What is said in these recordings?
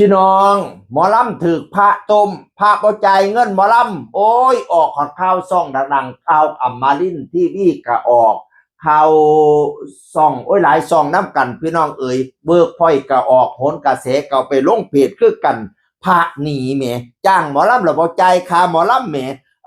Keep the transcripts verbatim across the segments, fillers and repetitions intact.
พี่น้อง หมอลำถืกพระต้ม พระบ่จ่ายเงินหมอลำ โอ้ย ออกข่าวช่องดังๆ ข่าวอมรินทร์ทีวีก็ออก ข่าวช่อง โอ้ย หลายช่องนำกัน พี่น้องเอ๋ย เวิร์กพอยต์ก็ออก โหนกระแสก็ไปลงเพจคือกัน พระหนีแหม จ้างหมอลำแล้วบ่จ่ายค่าหมอลำแหม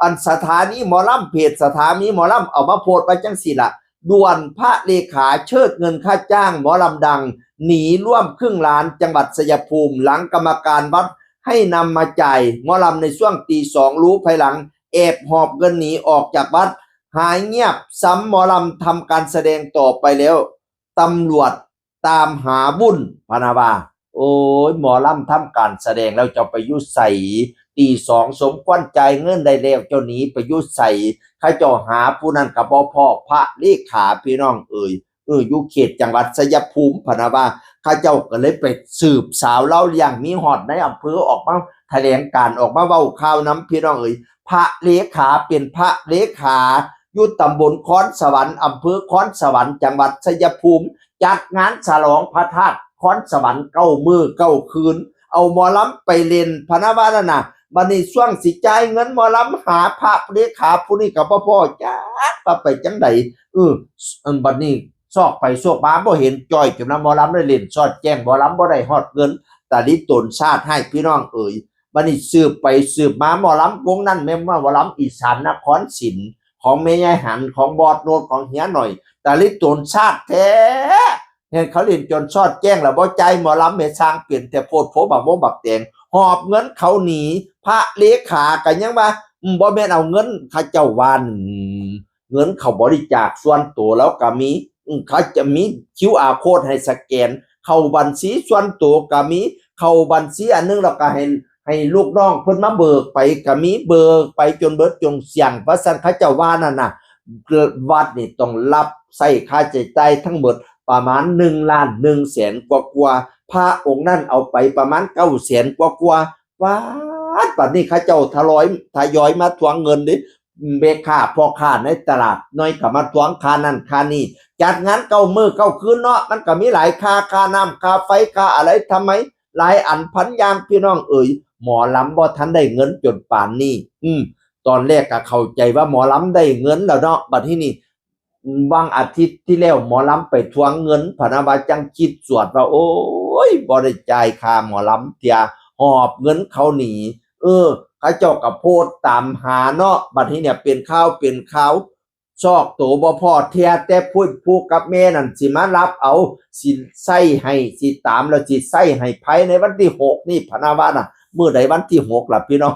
อันสถานีหมอลำ เพจสถานีหมอลำเอามาโพสต์ไว้จังซี่ล่ะ ด่วน พระเลขาเชิดเงินค่าจ้างหมอลำดัง หนีร่วมครึ่งล้าน จังหวัดชัยภูมิ หลังกรรมการวัดให้นำมาจ่ายหมอลำในช่วงตีสอง รู้ภายหลัง แอบหอบเงินหนีออกจากวัด หายเงียบ ซ้ำหมอลำทำการแสดงต่อไปแล้ว ตำรวจตามหาวุ่น พะนะว่า โอ้ย หมอลำทำการแสดงแล้วเจ้าไปอยู่ไส ตีสองสมควรจ่ายเงินได้แล้ว เจ้าหนีไปอยู่ไส เขาเจ้าหาผู้นั้นก็บ่พ้อ พระเลขา พี่น้องเอ๋ย เออ อยู่เขตจังหวัดชัยภูมิ พะนะว่า เขาเจ้าก็เลยไปสืบสาวเล่าเรื่อง มีฮอดนายอำเภอออกมาแถลงการณ์ ออกมาเว้าข่าวนำ พี่น้องเอ๋ย พระเลขา เป็นพระเลขา อยู่ตำบลคอนสวรรค์ อำเภอคอนสวรรค์ จังหวัดชัยภูมิ จัดงานฉลองพระธาตุคอนสวรรค์เก้ามื้อเก้าคืน เอาหมอลำไปเล่น พะนะว่านั่นน่ะ บัดนี้ช่วงสิจ่ายเงินหมอลำ หาพระเลขาผู้นี้ก็บ่พ้อจักว่าไปจังใด เออ อันบัดนี้ซอกไปซอกมาบ่เห็นจ้อย จนว่าหมอลำได้เล่นสอดแจ้ง หมอลำบ่ได้ฮอดเงิน ตาลิโตนชาติให้ พี่น้องเอ๋ย บัดนี้สืบไปสืบมา หมอลำวงนั้นแม่นว่าหมอลำอีสานนครศิลป์ ของแม่ยายหัน ของบอสโนด ของเฮียหน่อย ตาลิโตนชาติแท้ เห็นเขาเล่นจนสอดแจ้งแล้วบ่จ่ายหมอลำ แม่สร้างเป็นแต่โพดโพบักม่วงบักแตง หอบเงินเขาหนี พระเลขาก็ยังว่า อืม บ่แม่นเอาเงินเขาเจ้าวัน เงินเขาบริจาคส่วนตัวแล้วก็มี อืม เขาจะมี คิวอาร์ โค้ดให้สแกน เข้าบัญชีส่วนตัวก็มี เข้าบัญชีอันหนึงแล้วก็ให้ ให้ลูกน้องเพิ่นมาเบิกไปก็มี เบิกไปจนเบิดจงเสี้ยง ว่าซั่น เขาเจ้าว่านั่นน่ะ วัดนี่ต้องรับใช้ค่าใช้จ่ายทั้งหมดประมาณหนึ่งล้านหนึ่งแสนกว่าๆ พระองค์นั้นเอาไปประมาณเก้าแสนกว่าๆ วัด บัดนี้เขาเจ้าทยอย ทยอยมาทวงเงินเด้ แม่ค้าพ่อค้าในตลาดน้อยก็มาทวงค่านั่นค่านี่ จัดงานเก้ามื้อเก้าคืนเนาะ มันก็มีหลายค่า ค่าน้ำ ค่าไฟ ค่าอะไรทำไม หลายอันพันอย่าง พี่น้องเอ๋ย หมอลำบ่ทันได้เงินจนปานนี้ อืม ตอนแรกก็เข้าใจว่าหมอลำได้เงินแล้วเนาะ บัดทีนี้ บางอาทิตย์ที่แล้วหมอลำไปทวงเงิน พะนะว่าจังคิดสวดว่า โอ้ย บ่ได้จ่ายค่าหมอลำเทื่อ หอบเงินเขาหนี เออ เขาเจ้าก็โพดตามหาเนาะ บัดนี้เนี่ยเป็นข่าวเป็นข่าว ซอกโตบ่พ้อเทื่อ แต่ผู้ ผู้กับแม่นั่นสิมารับเอา สิใส่ให้ สิตามแล้วสิใส่ให้ภายในวันที่หกนี่ พะนะว่าน่ะ มื้อใดวันที่หกล่ะพี่น้อง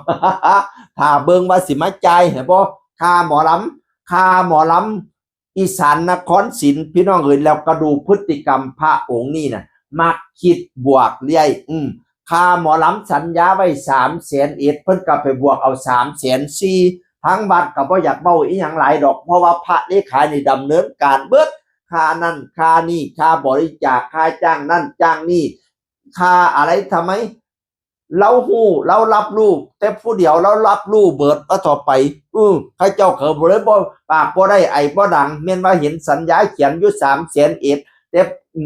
ถ้าเบิ่งว่าสิมาจ่ายให้บ่ ค่าหมอลำ ค่าหมอลำอีสานนครศิลป์ พี่น้องเอ๋ย แล้วก็ดูพฤติกรรมพระองค์นี่น่ะ มักคิดบวกเรื่อย อืม ค่าหมอลำสัญญาไว้สามแสนเอ็ด เพิ่นก็ไปบวกเอาสามแสนสี่ ทางวัดก็บ่อยากเว้าอีหยังหลายดอก เพราะว่าพระเลขานี่ดำเนินการเบิด ค่านั่นค่านี่ ค่าบริจาค ค่าจ้างนั่นจ้างนี่ ค่าอะไรทำไม ลาวฮู้ ลาวรับรู้ แต่ผู้เดียวลาวรับรู้เบิด ว่าต่อไป อือ เขาเจ้าก็เลยบ่ ปากบ่ได้ ไอบ่ดัง แม่นว่าเห็นสัญญาเขียนอยู่สามแสนเอ็ด แต่ อื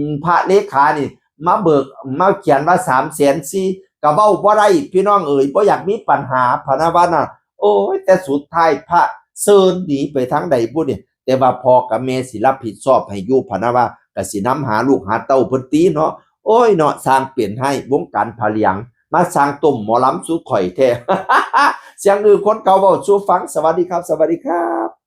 ม พระเลขานี่ มาเบิก มาเขียนว่าสามแสนสี่ ก็เว้าบ่ได้ พี่น้องเอ๋ย บ่อยากมีปัญหา พะนะว่าน่ะ โอ้ย แต่สุดท้ายพระเซิ่นหนีไปทางใดบุนี่ แต่ว่าพ่อกับแม่สิรับผิดชอบให้อยู่ พะนะว่า ก็สินำหาลูกหาเต้าเพิ่นติเนาะ โอ้ยเนาะ สร้างเป็นให้ วงการผ้าเหลือง มาสร้างต้มหมอลำสู่ข่อยแท้ เสียงอื่นคนเก่าเว้าสู่ฟัง สวัสดีครับ สวัสดีครับ